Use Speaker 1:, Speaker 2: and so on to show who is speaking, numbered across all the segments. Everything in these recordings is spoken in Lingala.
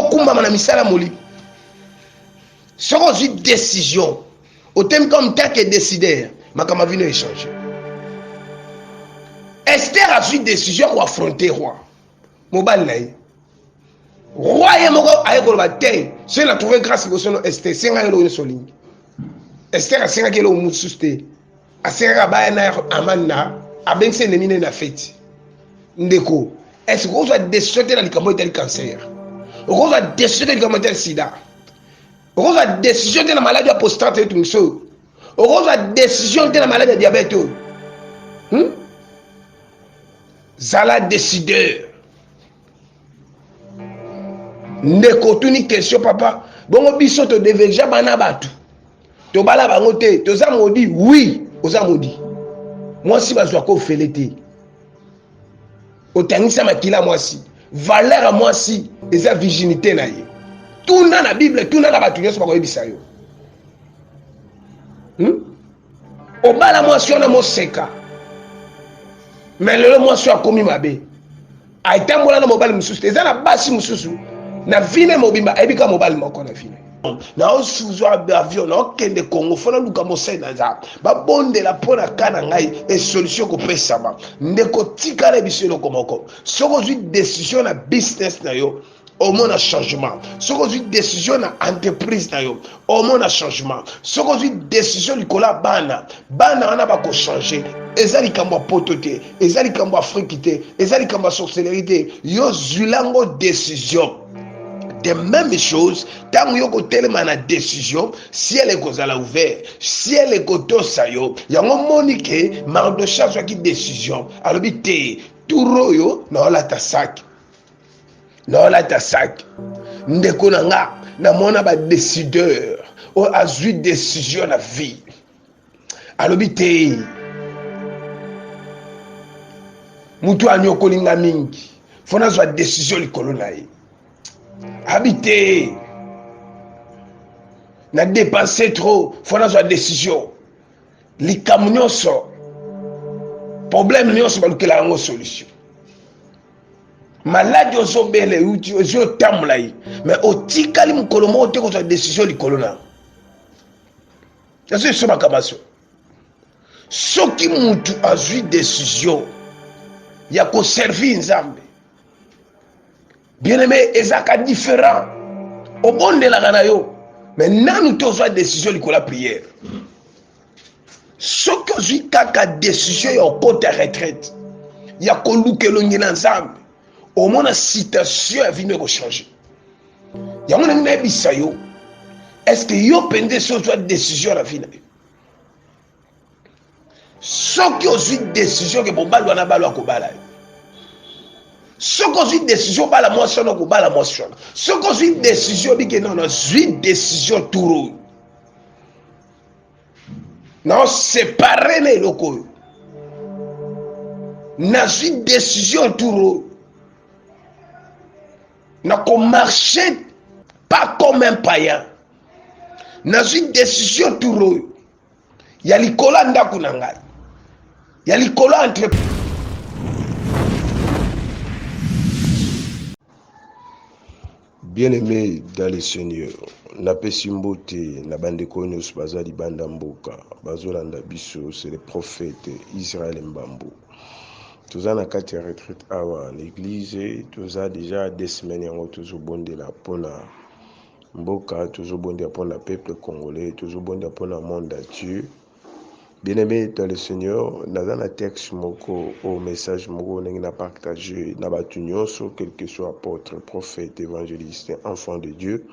Speaker 1: Bokumbama na misala molimo. Soki ozwi décision, otemi comme tant que décideur, makambo ya vino echange. Esther azwi décision ya koaffronter roi, mobali na ye. Roi ye moko aye koloba te, soki na trouve grâce liboso no Esther, senga ye eloko nyonso olingi. Esther asengaki eloko mosusu te, asengaki abaya na Aman na abengisi ennemi ne na feti. Ndeko, est-ce que okozwa décision te na likambo etali cancer? Okozwa décision te likambo etali sida? Okozwa décision te na maladi ya prostate etungisi oyo? Okozwa décision te na maladi ya diabète oyo? Zala décideur. Ndeko otuni question papa, bongo biso todeveja bana bato tobala bango te, toza modi? Oui, oza modi. Mwasi bazwaka ofele te, otangisa makila mwasi. Valeur ya mwasi eza virginité na ye. Tuna na Bible, tuna na bato nyonso bakoyebisa yo. Obala mwasi wana moseka, me lelo mwasi oyo akomi mabe, atambola na mobali mosusu te. Eza na basi mosusu na vine mobimba ayebi kaka mobali moko na vine. Naozwa avion, naokende Congo, fo naluka mosali na Nzambe, babondela mpo na ka na ngai, e solution ekopesama. Ndeko, tikala biso eloko moko. Soki ozwi décision na business na yo, omona changement. Soki ozwi décision na entreprise na yo, omona changement. Soki ozwi décision likolo ya bana, bana wana bakochange. Eza likambo ya poto te, eza likambo ya Afrike te, eza likambo ya sorcellerie te. Yo zwilango décision. De même chose, ntango yo kotelema na décision, ciel ekozala ouvert, ciel ekotosa yo. Yango moni ke Mardoche azwaki décision, alobi te, tour oyo naolata saki, naolata saki. Ndeko na nga, namona badécideur oyo azwi décision na vie, alobi te, moto anyokoli nga mingi, fo nazwa décision likolo na ye. Abi te, na dépense trop, fo nazwa décision. Likambo nyonso, problème nyonso, balukela yango solution. Maladi ozobela euti ozwi otambola ye, mais otikali mokolo moko te kozwa décision likolo na yaso esomaka maso. Soki mutu azwi décision ya koservir Nzambe, bien aimé, ezalaka différent. Obondelaka na yo, mais nanu te ozwa décision likolo ya prière. Soki ozwi kaka décision ya okota retraite, ya koluka elongi na Nzambe, omona citation ya vino ekochange. Yango ndenge nayebisa yo, est-ce yo mpenza esi ozwa décision na vie na yo? Soki ozwi décision ke mobali wana balo akobala yo, soki ozwi décision obala mwasi wana, okobala mwasi wana. Soki ozwi décision obike non, nazwi décision tour oyo naosepare na eloko oyo, nazwi décision tour oyo nakomarche pas comme un païen, nazwi décision tour oyo ya likolo ya ndako na ngai, ya likolo ya entreprise.
Speaker 2: Bien-aimé dans le Seigneur, napesi mbote na bandeko nyonso baza libanda mboka bazolanda biso. C'est le prophète Israël Mbambu. Toza na kati ya retraite awa na église, toza déjà 2 semaines. Yango tozobondela mpona mboka, tozobondela mpona peuple congolais, tozobondela mpona monde entier. Bien-aimé dans le Seigneur, naza na texte moko o message moko ndenge na partage na bato nyonso, quel que soit apôtre, prophète, évangéliste, enfant de Dieu,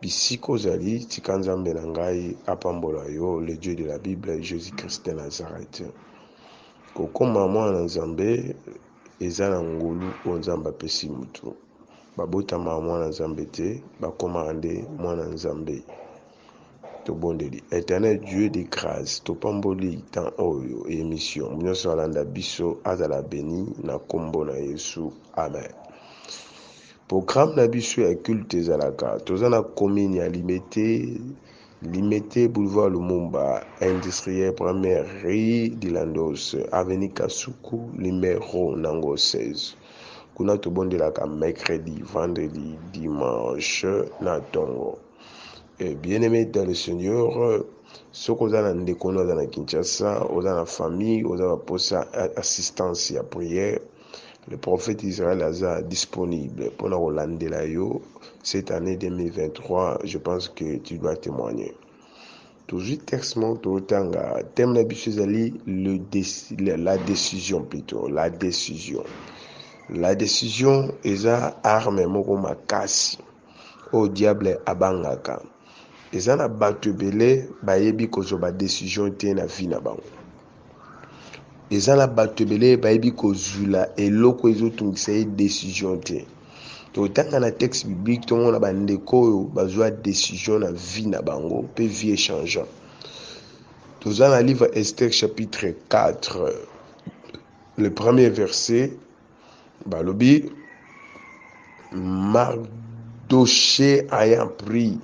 Speaker 2: bisika ozali. Tika Nzambe na ngai apambola yo, le Dieu de la Bible, Jésus Christ de Nazareth. Kokóma mwana na Nzambe eza na ngolu oyo Nzambe apesi motu. Babotama mwana Nzambe te, bakomaka nde mwana Nzambe. Tobondeli. Éternel Dieu de grâce, topamboli temps oyo, émission nyonso alanda biso azala béni na nkombo na Yesu, amen. Programme na biso ya culte ezalaka: toza na commune ya Limete, Limete, boulevard Lumumba industriel, première rue Dilandos, avenue Kasuku, numéro nango 16. Kuna tobondelaka mercredi, vendredi, dimanche na tongo. Et bien aimé dans le Seigneur, soki oza na ndeko no aza na Kinshasa, oza na famille, oza na posa assistance ya prière, le prophète Israël aza disponible mpona kolandela yo cette année 2023. Je pense que tu dois témoigner. Tozwi texte moko totanga, thème na biso ezali le la décision plutôt, la décision. La décision eza arme moko makasi oyo diable abangaka. Eza na bato ebele bayebi kozwa ba décision te na vie na bango. Eza na bato ebele bayebi kozwila eloko ezotungisa ye décision te. Totanga na texte biblique, tomona bandeko oyo bazwa décision na vie na bango mpe vie échangeant. Toza na livre Esther chapitre 4, le premier verset, balobi: Mardochée ayant pris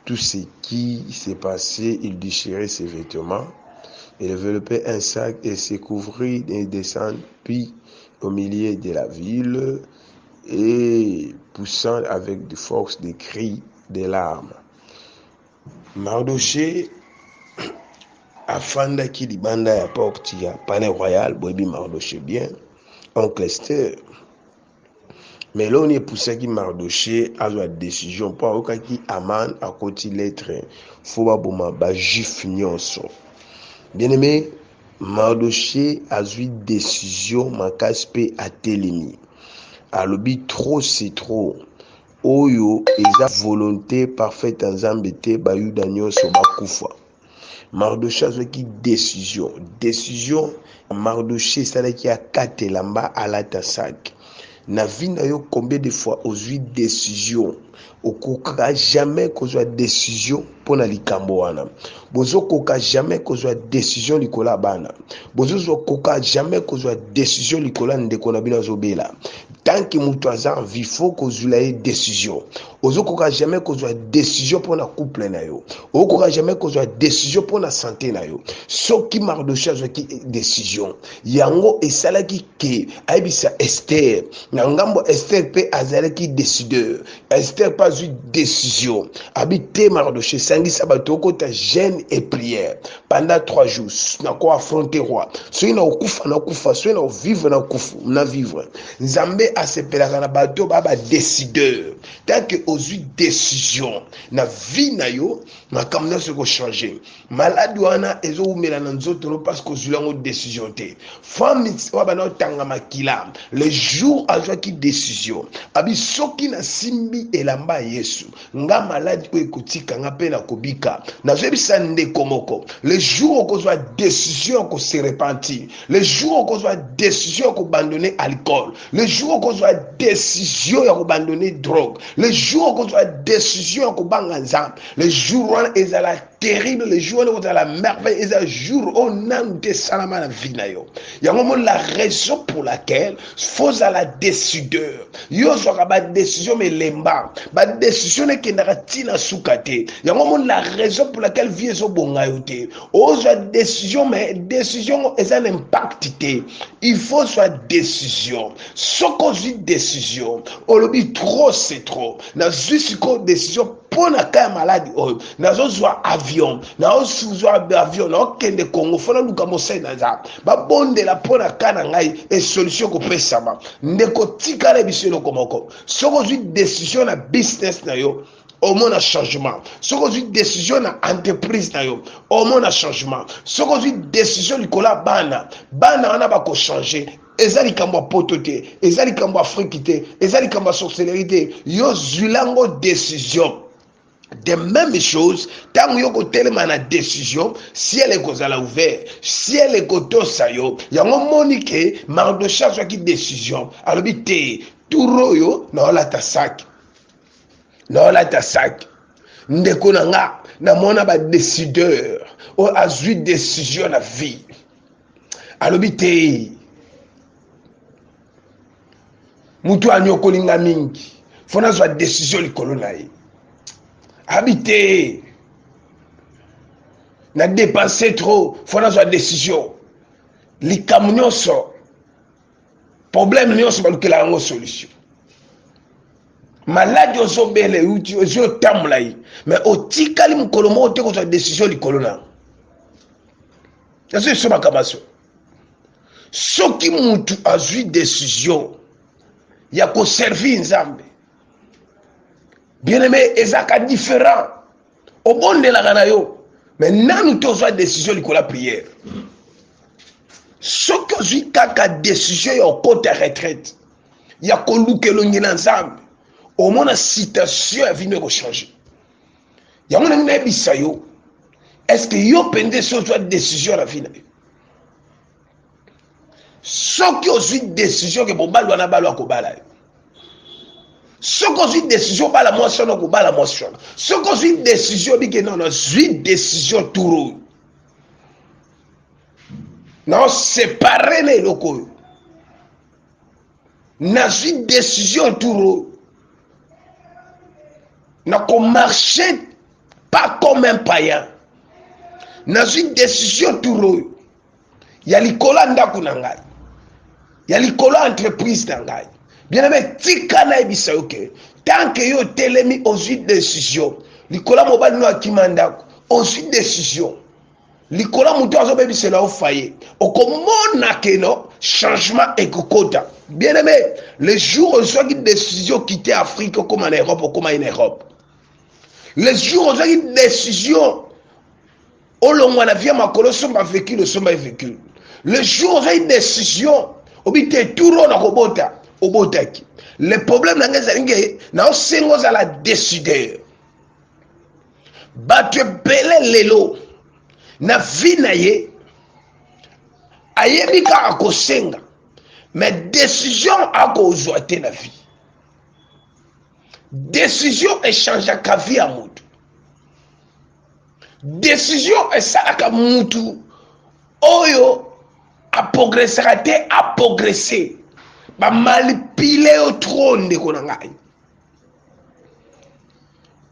Speaker 2: tout ce qui s'est passé, il déchirait ses vêtements, il enveloppait un sac et se couvrit et descendit au milieu de la ville et poussant avec de force des cris, des larmes. Mardochée afandaki libanda ya porte ya palais royal. Boyebi Mardochée bien, oncle Esther. Mais eloko epusaki Mardochée azwa décision, mpo ayokaki Aman akoti lettre, fo baboma bajuif nyonso. Bien aimé, Mardochée azwi décision makasi mpe atelemi, alobi: trop c'est trop, oyo eza volonté parfaite ya Nzambe te, bayuda nyonso bakufa. Mardochée azwaki décision. Décision Mardochée esalaki akata elamba, alata sac. Na vie na yo, combien de fois ozwi décision, okoka jamais kozwa décision mpona likambo wana? Bozokoka jamais kozwa décision likolo ya bana, bozokoka jamais kozwa décision likolo ya ndeko na bino azobela. Tant que moto aza en vie, faut kozwila ye décision. Ozokoka jamais kozwa décision mpona couple na yo, okoka jamais kozwa décision mpona santé na yo. Soki Mardochée azwaki décision, yango esalaki ke ayebisa Ester. Na ngambo Ester mpe azalaki décideur. Ester mpe azwi décision, abi te: Mardochée, esangisa bato, okota jeûne et prière pendant 3 jours, nako affronter roi. Soki na kokufa, nakufa; soki na kovivre, nakufa, na vivre. Nzambe asepelaka na bato baa badécideur. Tant que ozwi décision na vie na yo, makambo nyonso ekochange. Maladi wana ezowumela na nzoto no parce que ozwi yango décision te. Femme oyo bana otanga makila, le jour azwaki décision, abi: soki nasimbi elamba ya Yesu, nga maladi oyo ekotika nga mpe nakobika. Nazoyebisa ndeko moko, le jour okozwa décision ya kose repentir, le jour okozwa décision ya koabandonner alcool, le jour okozwa décision ya koabandonner drogue, le jour okozwa décision ya kobanga Nzambe, le jour wana ezala terrible, le jour wana ekozala merveille, eza jour oyo nanu te esalama na vie na yo. Yango mo la raison pour laquelle fozala décideur. Yo ozwaka badécision melemba, badécision ekendaka ntina suka te. Yango mo la raison pour laquelle vie ezobonga yo te. Ozwa décision, mais décision eza na impact te. Il faut zwa décision. Soki ozwi décision, olobi: trop c'est trop, nazwi sikoyo décision mpo na ka ya maladi oyo, nazozwa avion, nazozwa avion, naokende Kongo, fo naluka mosali na Nzambe, babondela mpo na ka na ngai, esolution kopesama. Ndeko, tikala biso eloko moko: soki ozwi décision na business na yo, omona changement. Soki ozwi décision na entreprise na yo, omona changement. Soki ozwi décision likolo ya bana, bana wana bakochange. Eza likambo ya poto te, eza likambo ya Afrike te, eza likambo ya sorcellerie te. Yo zwilango décision. De même chose, ntango yo kotelema na décision, ciel ekozala ouvert, ciel ekotosa yo. Yango moni ke Mardochée azwaki décision, alobi te: tour oyo naolata sac, naolata sac. Ndeko na nga, namona badécideur oyo azwi décision na vie, alobi te: mutu anyokolinga mingi, fo nazwa décision likolo na ye. Abi te: na dépense trop, fo nazwa décision. Likambo nyonso.
Speaker 1: Problème nyonso balukela yango solution. Maladi ozobela euti ozwi otambola ye mais otikali mokolo moko te kozwa décision likolo na yango. Nazo biso makambo so soki mutu azwi décision ya koservir Nzambe, bien aimé, ezalaka différent. Obondelaka na yo mais nanu te ozwa décision likolo ya prière. Soki ozwi kaka décision ya okota retraite, ya koluka elongi na Nzambe, omona citation ya vino ekochange. Yango nangi nayebisa yo, est-ce que yo mpenza esi ozwa décision na vie na yo? Soki ozwi décision ke mobali wana balo akobala yo, soki ozwi décision obala mwasi wana, okobala mwasi wana. Soki ozwi décision obike non, nazwi décision tour oyo naosepare na eloko oyo, nazwi décision tour oyo nakomarche pas comme un païen, nazwi décision tour oyo ya likolo ya ndako na ngai, ya likolo ya entreprise na ngai. Bien aimé, tika nayebisa yo ke tant que yo otelemi, ozwi décision likolo ya mobali no akima ndako, ozwi décision likolo ya moto azobebisela yo foyer, okomona ke no changement ekokota. Bien aimé, le jour ozwaki décision okite Afrique, okóma na Europe, okóma ye na Europe. Le jour ozwaki décision olongwa na vie makolo, osomba véhicule, osomba véhicule. Le jour ozwaki décision obi te tour oyo nakobota, obotaki. Le problème na ngai ezali nge naosenga ozala décideur. Bato ebele lelo na vie na ye ayebi kaka kosenga, mais décision akozwa te na vie. Décision echangeaka vie ya motu. Décision esalaka mutu oyo aprogressaka te aprogresse. Bamanipule yo trop, ndeko na ngai.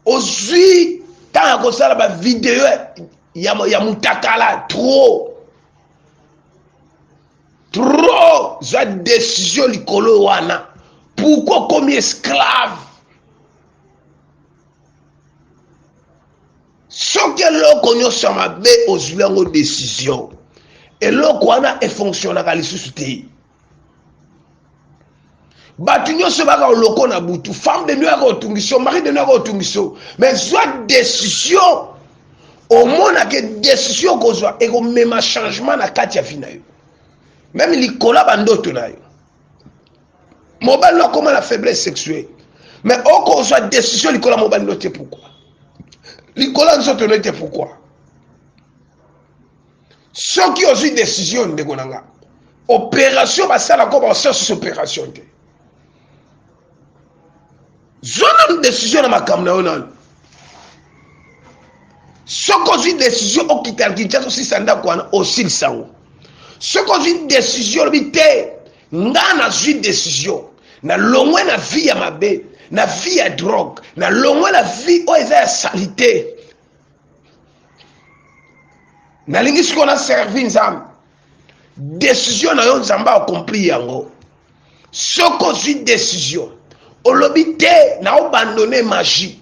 Speaker 1: Ozwi ntango ya kosala bavideo ya mutakala trop trop. Zwa décision likolo wana. Pourquoi okomi esclave? Soki eloko nyonso ya mabe ozwi yango décision, eloko wana efonctionnaka lisusu te. Bato nyonso baka oloko na butu, femme de nuit aka otungisi yo, mari de nuit aka otungisi yo, mais zwa décision. Omonake décision okozwa ekomema changement na kati ya vie na yo, même likolo ya bandoto na yo. Mobali no akóma na faiblesse sexuelle, mais okozwa décision likolo ya mobali no te. Pourquoi likolo ya nzoto no te? Pourquoi? Soki ozwi décision, ndeko na nga, opération basalaka basala susu opération te. Zwa nanu décision na makambo na yo nanu. Soki ozwi décision okita na Kinshasa, osisa ndako wana, osilisa yango. Soki ozwi décision olobi te, nga nazwi décision, nalongwe na vie ya mabe, na vie ya drogue, nalongwe na vie oyo eza ya saleté, nalingi sikoyo na servir Nzambe, décision na yo Nzambe accomplir yango. Soki ozwi décision olobi te, naobandone magie,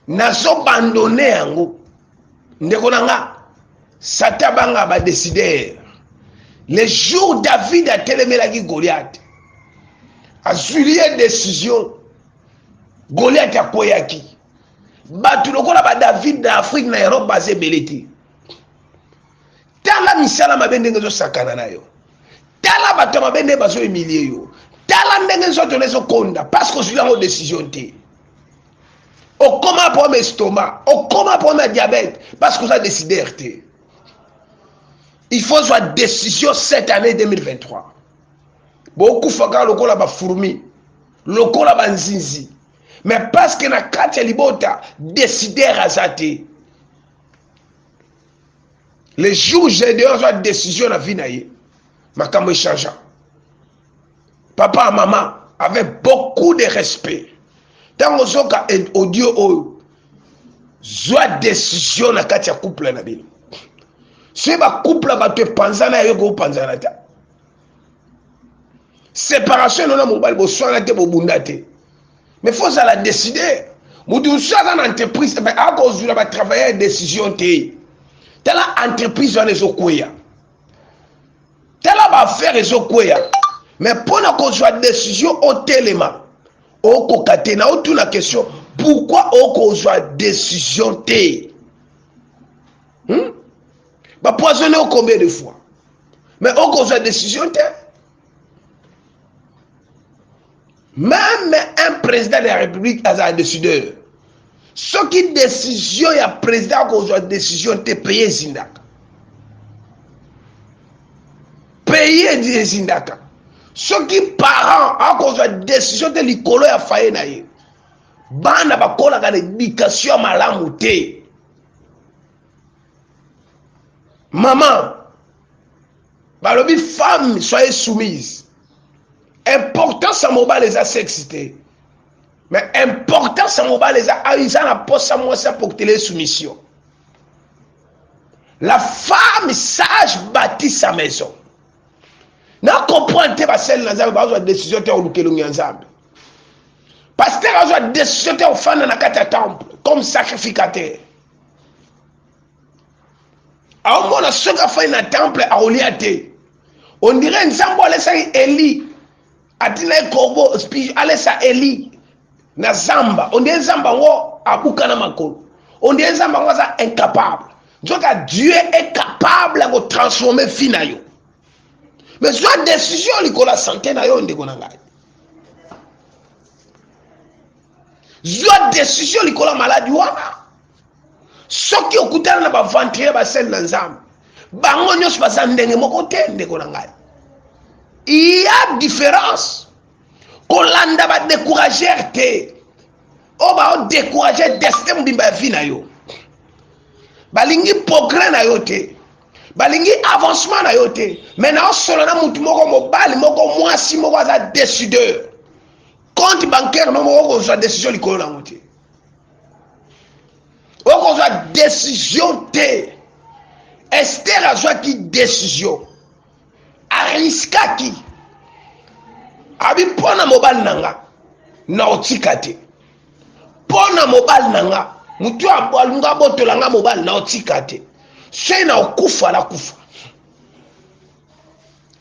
Speaker 1: nazobandone yango, ndeko na nga, Satan abanga badécideur. Le jour David atelemelaki Goliath, azwili ye décision, Goliath akweyaki. Bato lokola baDavid na Afrique, na Europe, baza ebele te. Tala misala mabe ndenge ezosakana na yo, tala bato ya mabe ndenge bazohumilie yo, tala ndenge nzoto na ezokonda parce que ozwi yango décision te. Okoma problème estomac, okoma problème ya diabète parce que oza décideur te. Il faut zwa décision cette année 2023. Bokufa kaka lokola bafourmi, lokola banzinzi, mais parce que na kati ya libota décideur aza te. Le jour Gédéon azwa décision na vie na ye, makambo echangea. Papa, mama, avec beaucoup de respect, ntango ozoka audio oyo, zwa décision na kati ya couple na bino. Soki bacouple ya bato epanzana, yayo kopanzana te. Séparation no na mobali boswana te bobunda te. Mais faut ozala décider. Moto mosusu aza na entreprise mais akozwila ba travailleurs décision te. Tala entreprise wana ezokweya. Tala ba affaire ezokweya. Mais mpo na kozwa décision otelema okoka te. Na otuna question pourquoi okozwa décision te? Ba poisonner yo combien de fois? Mais okozwa décision te. Même un président de la République aza décideur. Soki décision ya président akozwa décision te, pays ezindaka. Pays ezindaka. Soki parent akozwa décision te likolo ya foyer na ye, bana bakolaka na éducation ya malamu te. Maman, balobi femme soyez soumise. Importance ya mobali eza sexe te, mais importance ya mobali eza eza na posa mwasi apokutela soumission. La femme sage bâtit sa maison. Na comprendre te basali na Nzambe bazwa décision te koluka elongi ya Nzambe. Pasteur azwa décision te kofanda na kati ya temple comme sacrificateur. Aomona soki afandi na temple akolia te. On dirait Nzambe alesaki Eli, atina ye corbeau alesa Eli na zamba. On dirait Nzambe yango abuka na makolo. On dirait Nzambe yango aza incapable. Nzoka Dieu est capable ya kotransformer vie na yo. Mais zwa décision likolo ya santé na yo ndeko na ngai. Zwa décision likolo ya maladi wana. Soki okutana na baventrier basali na Nzambe, bango nyonso baza ndenge moko te ndeko na ngai. Il y a différence. Kolanda ba décourager te. Oyo bao décourager destin mobimba ya vie na yo. Balingi progrès na yo te. Balingi avancement na yo te. Mais na osolo na mutu moko mobali moko mwasi moko aza décideur. Compte bancaire no moko okozwa décision likolo na yango te. Okozwa décision te. Esther azwaki décision. Ariskaki. Abi mpo na mobali na nga na otika te. Mpo na mobali na nga mutu alinga abotola nga mobali na otika te. Soki na okufa na kufa.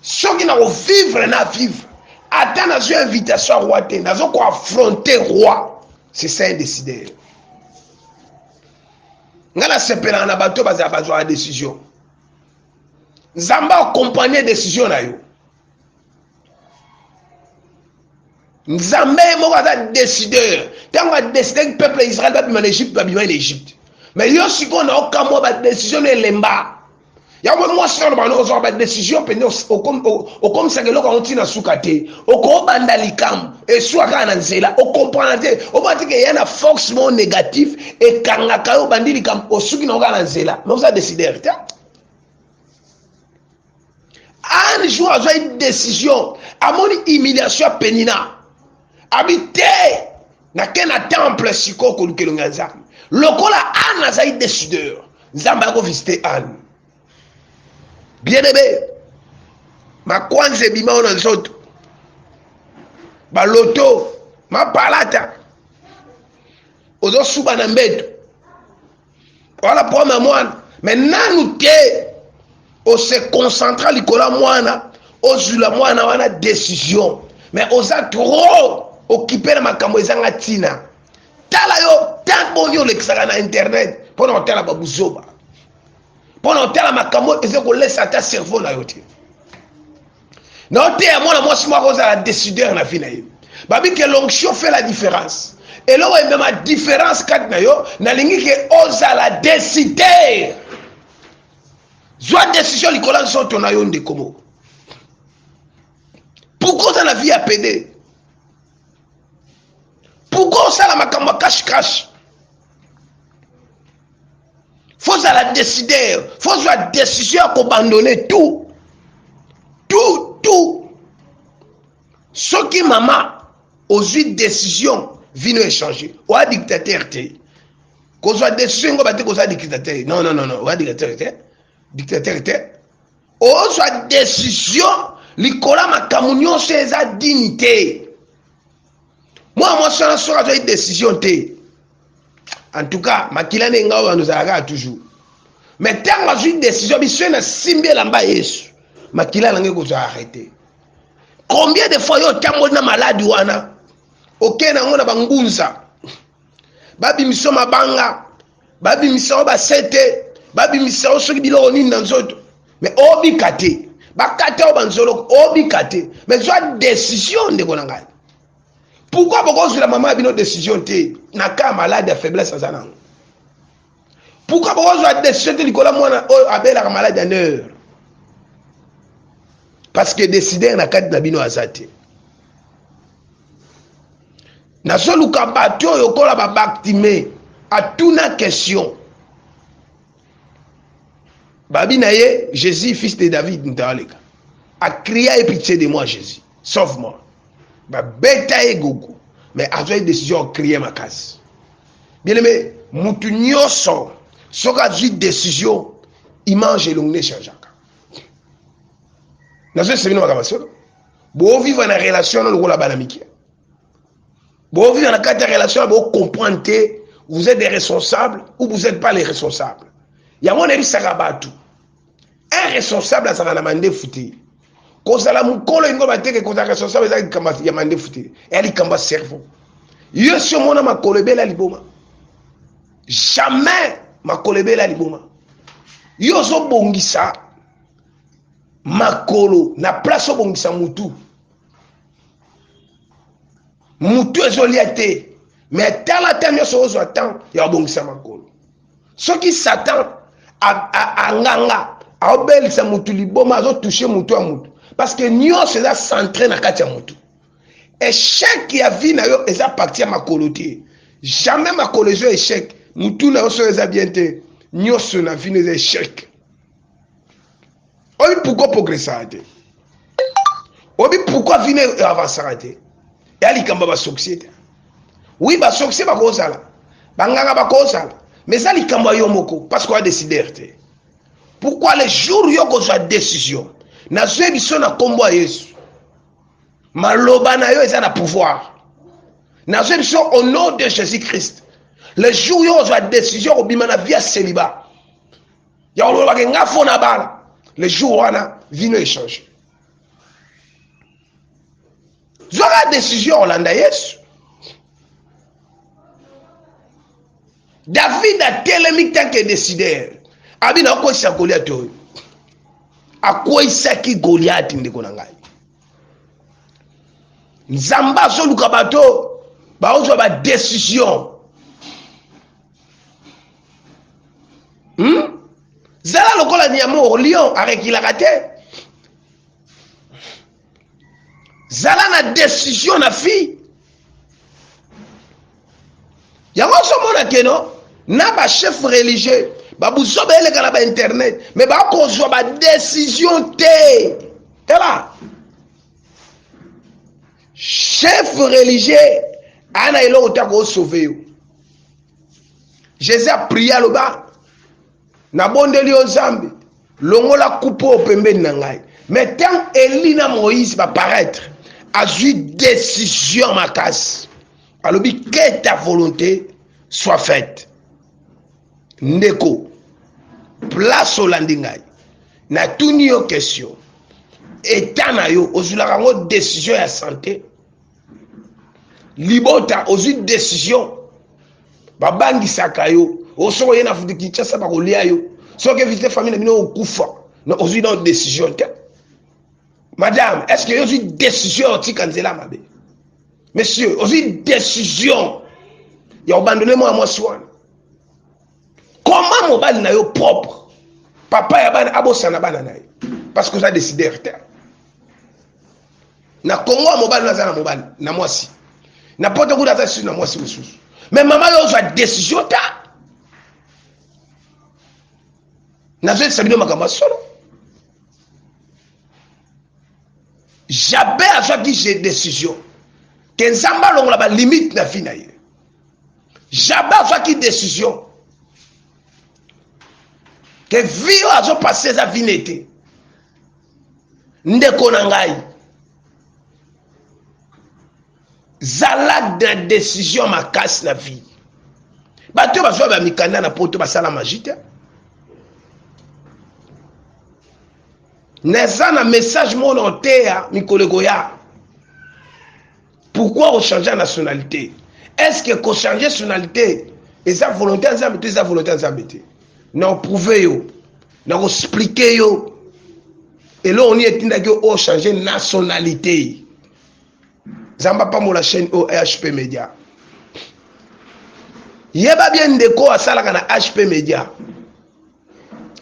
Speaker 1: Soki na kovivre na vivre. Ata nazwi invitation ya roi te, nazo ko affronter roi. C'est ça un décideur. Nga nasepelaka na bato bazala bazwaka décision. Nzambe accompagner décision na yo. Nzambe ye moko aza décideur. Ntango adécidaki peuple ya Israël babima na Égypte, babima na Égypte. Mais yo sikoyo na okamwa ba décision na elemba. Yango mwasi oyo bana ozwaka ba décision mpenza okomisaka eloko yango ntina suka te. Okobanda likambo esuka kaka na nzela, okomprendre te. Omona te ke eya na force moko négatif ekangaka yo, obandi likambo osuki nango kaka na nzela. Mais oza décideur te. Un jour azwaki décision, amoni humiliation ya Penina, abi te nake na temple sikoyo koluka elongi ya Nzambe. Lokola Anne azali décideur, Nzambe akovisite Anne. Bien aimé, makwanza ebima oyo na nzoto, baloto mapalata, ozosuba na mbeto wala problème ya mwana, mais nanu te ose concentra likolo ya mwana, ozwila mwana wana décision, mais oza trop occupé na makambo ezanga ntina. Tala yo tant boni olekisaka na internet mpona kotala babuzoba, mpona kotala makambo eza kolesa ata cerveau na yo te. Na oteya mwana mwasi moko ozala décideur na vie na ye. Babi ke l'onction fait la différence. Eloko emema différence kati na yo, nalingi ke ozala décideur. Zwa décision likolo ya nzoto na yo ndeko moko. Pourquoi oza na vie ya pede? Pourquoi osala makambo ya cache-cache? Faut ozala décideur, faut ozwa décision ya kobandonner tout. Tout, tout. Soki mama ozwi décision, vino échanger. Oa dictateur te. Kozwa décision ngo bate kozwa dictateur. Non, non, non, non. Oa dictateur te. Dictateur te. Ozwa décision likolo ya makambo nyonso eza dini te. Mwana mwasi wana soki azwaki décision te, en tout cas makila nde ngai oyo ozalaka kaka toujours. Mais ntango azwi décision, biso nasimbi elamba ya Yesu, makila na ngai ekozwa arrete. Combien de fois yo otamboli na maladi wana, okei na yango na bangunza, babimisa mabanga, babimisa yo basete, babimisa yo soki biloko nini na nzoto, mais obika te, bakata yo banzoloko, obika te. Mais zwa décision, ndeko na ngai. Pourquoi bokozwela mama ya bino décision te na cas malade ya faiblesse aza nango? Pourquoi bokozwa décision te likolo ya mwana oyo abelaka malade ya nerf? Parce que décideur na kati na bino aza te. Nazoluka bato oyo okola babaktime atuna question babi na ye, Jésus, fils de David, moto aleka acria ye, pitié de moi, Jésus, sauve moi. Babeta ye gogo, mais azwaki décision acrie makasi. Bien aimé, mutu nyonso soki azwi décision, image elongi nde echangeaka. Nazoyesa bino makambo solo. Bovivre na relation wana lokola bana mike, bovivre na kati ya relation wana, bocomprendre te vous êtes des responsables ou vous êtes pas les responsables. Yango nayebisaka bato, un responsable azalaka na mandefu te. Kozala mokolo elingo bateke, kozala responsable eza likambo ya mandefu te, eya likambo ya cerveau. Yo si omona makolo ebele ya liboma? Jamais makolo ebele ya liboma. Yo ozobongisa makolo na place obongisa mutu. Mutu ezolia te, mais tala ta nyonso ozwa temps ya kobongisa makolo. Soki Satan anganga aobelisa mutu liboma, azotouche mutu ya mutu, parce que nyonso eza centré na kati ya mutu. Échec ya vie na yo eza parti ya makolo te. Jamais makolo ezo échec. Mutu na yo soki eza bien te, nyonso na vie eza échec. Oyebi pourquoi progressaka te? Oyebi pourquoi vie na avansaka te? Eya likambo ya basorcier te. Oui, basorcier bakozala, banganga bakozala, mais eza likambo ya yo moko, parce que oya décider te. Pourquoi le jour yo kozwa décision, nazwi biso na nkombo ya Yesu, maloba na yo eza na pouvoir. Nazwi biso au nom de Jésus Christ, le jour yo kozwa décision kobima na vie ya célibat, ya kolobaka nga fo na bala, le jour wana vino échange. Zwaka décision olanda Yesu. David atelemi tant que décideur, abi na akweyisa Goliath oyo. Akweyisaki Goliath, ndeko na ngai. Nzambe azoluka bato baozwa badécision. Zala lokola nyama lion arekilaka te. Zala na décision na fille yango. Ozomona keno na bachef religieux babuzoba eleka na bainternet, mais bakozwa badécision te. Tala chef religieux aya na eloko te akosauve yo. Jésus aprie, aloba, nabondeli yo Nzambe, longola coupe oyo pembeni na ngai. Mais tant Eli na Moïse baparaître, azwi décision makasi, alobi, que ta volonté soit faite. Ndeko, place olandi ngai, natuni yo question: eta na yo ozwilaka yango décision ya santé? Libota ozwi décision? Babangisaka yo, soki oye na Kinshasa bakolia yo, soki évite famille na bino okufa. Ozwi nao décision te? Madame, est ce que yo ozwi décision ya otika nzela mabe? Monsieur, ozwi décision ya kobandone mwana mwasi wana? Comment mobali na yo propre, papa ya bana, abosana bana na ye parce que oza décideur te? Na Kongo ya mobali aza na mobali na mwasi, na poto kuna aza susu na mwasi mosusu, mais mama, yo ozwa décision ta. Nazoyebisa bino makambo ya solo. Jamais azwaki décision ke Nzambe alongola balimite na vie na ye. Jamais azwaki décision ke vie oyo azopase eza vie ne te. Ndeko na ngai, zala na decision makasi na vie. Bato oyo bazwa ba mikanda na poto basala magie te. Naza na message moko na oteya mikolo ekoya. Pourquoi ochanger nationalité? Est-ce que kochanger nationalité eza volonté ya Nzambe to eza volonté ya Nzambe te? Na oprouve yo, na koexplike yo eloko nini etindaki yo ochanger nationalité. Nzambe apambola chaîne oyo HP Media. Yeba bien ndeko asalaka na HP Media.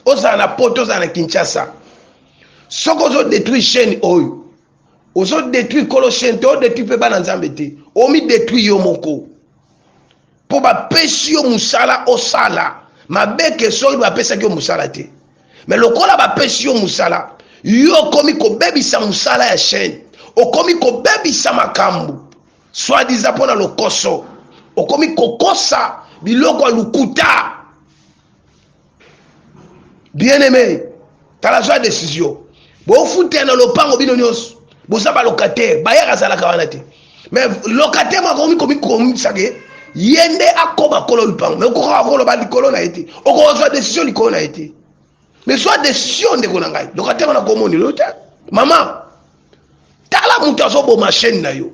Speaker 1: Ozala na poto, ozala na Kinshasa. Soki ozo détruire chaîne oyo, ozo détruire kolo chaîne te, o détruire pe bana Nzambe te. Omi détruire yo moko. Po bapesi yo musala osala. Mabe ke soki bapesaki yo musala te. Mais lokola bapesi yo musala, yo okomi kobebisa musala ya chaîne. Okomi kobebisa makambo. Soit disant pona lokoso. Okomi kokosa biloko ya lukuta. Bien aimé, tala zwa décision. Bofutela na lopango bino nyonso. Boza ba locataire, bayaka azalaka wana te. Mais locataire moko akomi komikomisa ke ye nde akoma kolo lopango. Mais okoka koloba likolo na ye te. Okozwa décision likolo na ye te. Mais zwa décision ndeko na ngai. Locataire wana komoni lelo te. Mama, tala moto azoboma chaîne na yo.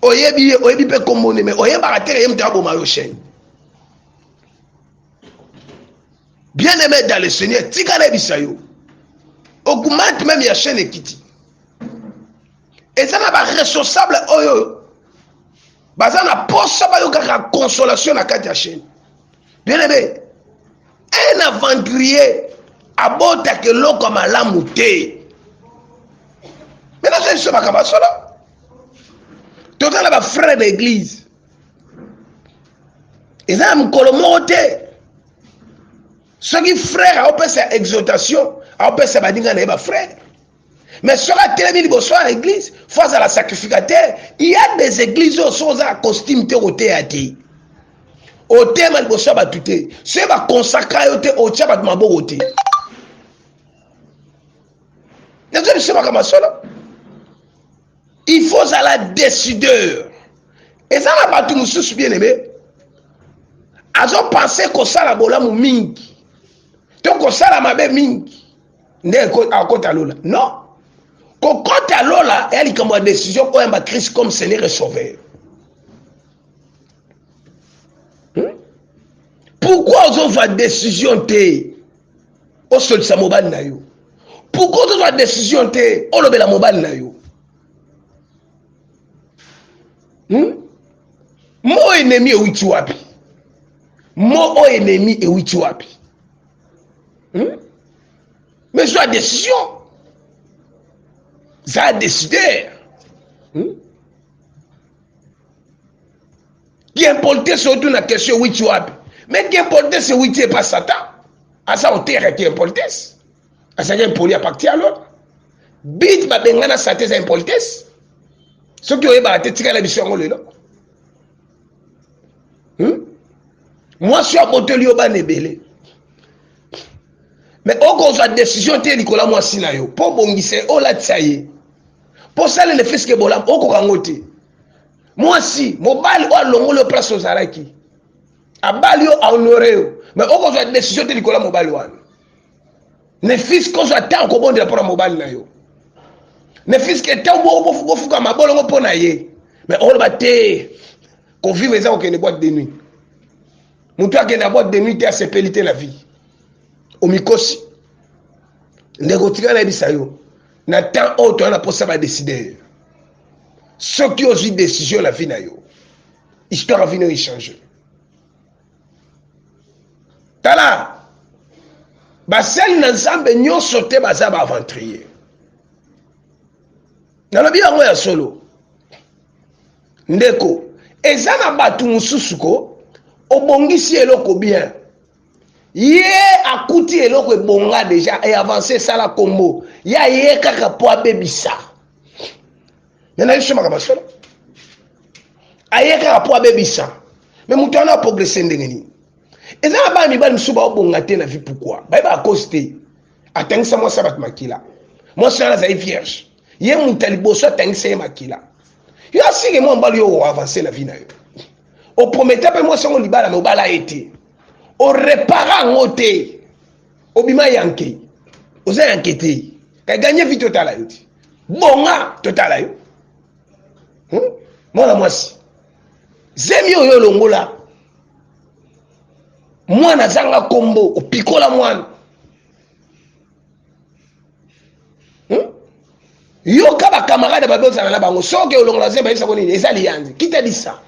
Speaker 1: Oyebi ye, oyebi mpe kombo ne, mais oyebaka te ye moto aboma yo chaîne. Bien aimé dans le Seigneur, tika nayebisa yo. Augmente même ya chaîne ekiti. Eza na ba responsable oyo baza na posa bayokaka consolation na kati ya chaîne. Bien aimé, un aventurier abotaka eloko ya malamu te. Mais nazo biso makambo ya solo. Toza na ba frères na église. Eza na mokolo moko te soki frère aopesa exhortation aopesa baninga na ye ba frère, mais soki atelemi liboso ya église fo azala sacrificateur. Il y a des églises oyo soki oza na costume te okoteya te, otema liboso ya bato te, soki bakonsakra yo te otya bato maboko te. Nazo biso makambo ya solo. Il faut ozala décideur. Eza na bato mosusu bien aimé azopense kosala bolamu mingi to kosala mabe mingi nde akota lola. Non, kokota lola ya likambo ya décision oyamba Christ comme Seigneur et Sauveur. Pourquoi ozozwa décision te osolisa mobali na yo? Pourquoi ozozwa décision te olobela mobali na yo? Mo ennemi euti wapi? Mo oyo ennemi euti wapi? Mais zwa décision. Za décideur. Qui importe surtout na question euti wapi? Mais qui importe c'est euti pas Satan. Aza auteur qui importe. Azalaki impoli à partir alors. Bit babengana Satan eza impolitesse. Soki oyebaka te tikala biso yango lelo. Mwasi oyo abotoli yo bana ebele. Mais okozwa décision te likolo ya mwasi na yo mpo obongisa ye, olatisa ye mpo osalela fiske bolamu, okoka yango te. Mwasi mobali oyo alongoli yo place ozalaki, abali yo, ahonore yo, mais okozwa décision te likolo ya mobali wana. Ne fils kozwa ntango kobondela mpo na mobali na yo, ne fils ke ntango bofuka mabolongo mpo na ye, mais oloba te kovivre eza kokende boîte de nuit. Moto akende na boîte de nuit te asepeli te na vie. Omikosi ndeko, tika nayebisa yo na temps oyo toza na posa ba décideur. Soki ozwi décision na vie na yo, histoire ya vie na yo echange. Tala, basali na Nzambe nyonso te baza ba aventurier. Nalobi yango ya solo ndeko, eza na bato mosusu ko obongisi eloko bien, ye akuti eloko ebonga deja e avance esala kombo ya ye kaka po abebisa. Me nayebi so makambo ya solo, aye kaka po abebisa. Me moto wana aprogresse ndenge nini? Eza na bana mibali mosusu baobonga te na vie. Pourquoi? Bayebaka cause te. Atangisa mwasi ya bato makila, mwasi wana azali vierge. Ye moto ya liboso atangisa ye makila. Yo asike mwa mobali yo oavance na vie na yo. Oprometa mpe mwasi yango libala me obala ye te. Orepara yango te. Obima yanke. Oza yanke te. Kay gagne vie totala yo te. Bonga totala yo. Hmm? Mwana mwasi. Zemi oyo olongola. Mwana azanga kombo, opikola mwana. Hmm? Yoka ba camarade babe ozala na bango soki olongola zemi bayebisa ko nini eza liyanzi kita disa.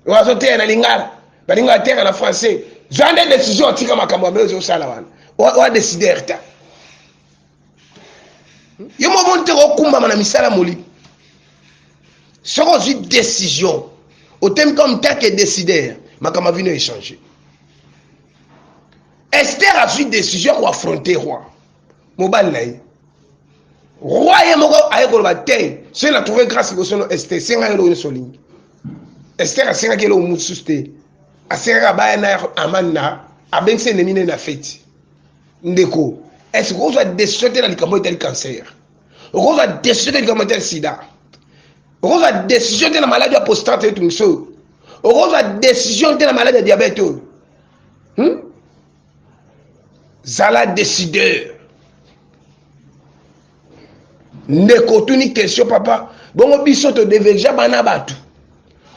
Speaker 1: Oyo azoteya na lingala balingi bateyaka na français zwa nde décision otika makambo ya ozosala wana oa décider ta yo moko te kokumbama na misala molimo soki ozwi décision otemi comme tant que décideur makambo ya vino echange Esther azwi décision ya koaffronter roi mobali na ye roi ye moko aye koloba te soki na trouve grâce liboso no Esther senga yo eloko nyonso olingi Esther asengaki eloko mosusu te asengaki abaya na Aman na abengisi ennemi ne na feti ndeko est-ce okozwa décision te na likambo etali cancer okozwa décision te likambo etali sida okozwa décision te na maladi ya prostate etungisi oyo okozwa décision te na maladi ya diabète oyo hmm? Zala décideur ndeko otuni question papa bongo biso todeverja bana bato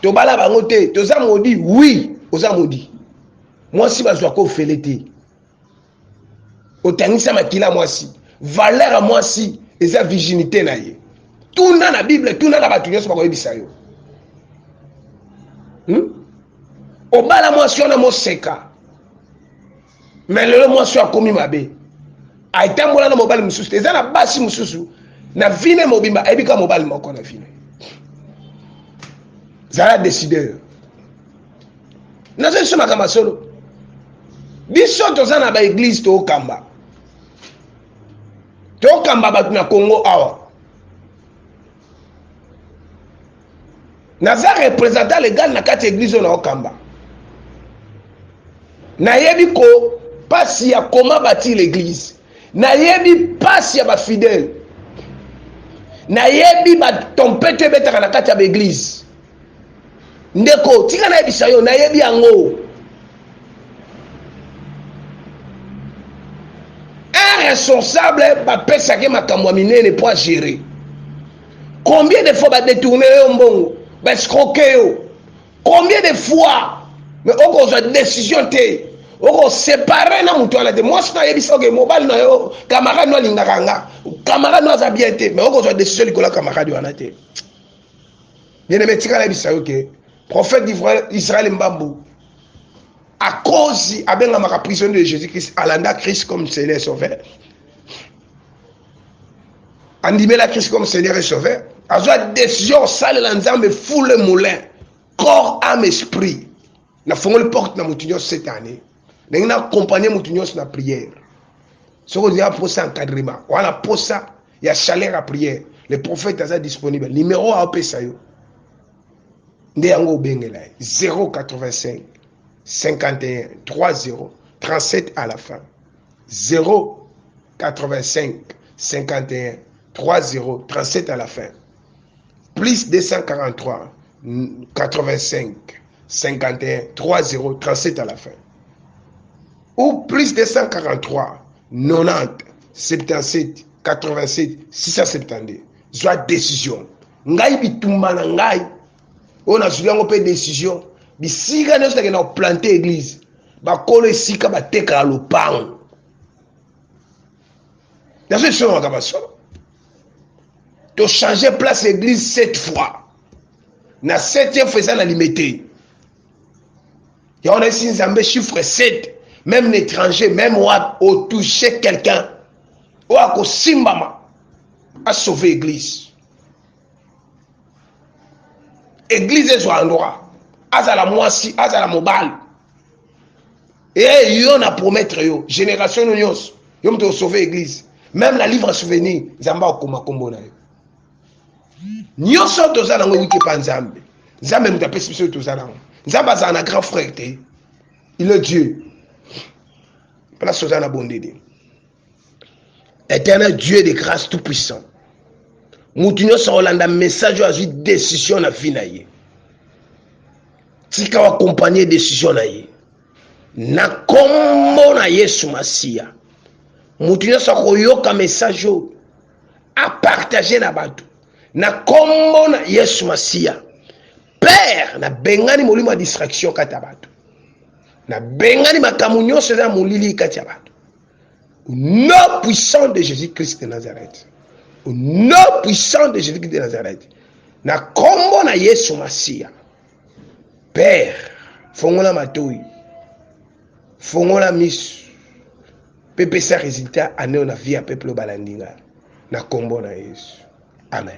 Speaker 1: tobala bango te toza modi oui oza modi mwasi bazwaka ofele te otangisa makila mwasi valeur ya mwasi eza virginité na ye tuna na bible tuna na bato nyonso bakoyebisa yo hmm? Obala mwasi wana moseka me lelo mwasi oyo akomi mabe atambola na mobali mosusu te eza na basi mosusu na vine mobimba ayebi kaka mobali moko na vine zala décideur nazo biso makambo ya solo biso toza na baeglize tokamba tokamba bato na congo awa Naza representant legal na kati ya eglise oyo naokamba. Nayebi ko pasi ya comment bâtir l'église. Nayebi pasi ya ba fidèles. Nayebi ba tempete ebetaka na kati ya ba eglise. Ndeko, tika nayebisa yo, nayebi yango. Un responsable bapesaki makambo ya minene mpo a gérer. Combien de fois ba détourner yo mbongo, ba escroquer yo? Combien de fois? Mais okozwa décision te. Oko séparer na mutu wana te. Mwasi na yebisa oke mobali na yo camarade no alingaka nga. Camarade no aza bien te, mais okozwa décision likolo ya camarade wana te. Bien aimé tika nayebisa yo ke prophète Israël Mbambu à cause abengamaka prisonnier de Jésus-Christ alanda Christ comme Seigneur sauveur. Andimela Christ comme Seigneur et Sauveur. Azwa décision osalela Nzambe foule moulin, corps, âme, esprit. Na fongoli porte na motu nyonso cette année. Ndenge na accompagner motu nyonso na prière. Soki olingi posa encadrement, wana posa ya chaleur ya prière, le prophète aza disponible. Numéro aopesa yo. Nde yango obengela ye 085 51 30 37 à la fin. 0 85 51 3 0 37 à la fin. Plus 243 85 51 3 0 37 à la fin. Ou plus 243 90 77 87 672. Zwa décision. Ngai bitumba na ngai oyo nazwi yango mpe décision bisika nyonso nakenda koplante église bakolo esika batekaka lopango nazo biso makambo ya solo tochange place église sept fois na septième fois eza na limete yango nayesi nzambe chiffre 7 même na étranger même wapi otouche quelqu'un oyo akosimbama asauve église Eglise ezwa endroit azala mwasi azala mobali e yo na promettre yo génération no nyonso yo moto osauve église même na livre souvenir nzambe akokoma nkombo na yo nyonso toza nango ewuti epa nzambe nzambe moto apesi biso toza nango nzambe azala na grand frère te il est dieu place oza na bondeli. Éternel Dieu de grâce tout puissant, mutu nyonso akolanda message oyo azwi décision na vie na ye, tika accompagner décision na ye na kombo na Yesu Masiya. Mutu nyonso akoyoka message oyo apartage na bato na kombo na Yesu Masiya. Père, nabengani molimo ya distraction kati ya bato, nabengani makambo nyonso eza molili kati ya bato. Au nom puissant de Jésus-Christ de Nazareth, au nom puissant de Jésus-Christ de Nazareth, na kombo na Yesu Masiya. Père, fongola matoi, fongola miso, mpe pesa résultat aneo na vie ya peuple oyo balandi ngai na kombo na Yesu. Amen.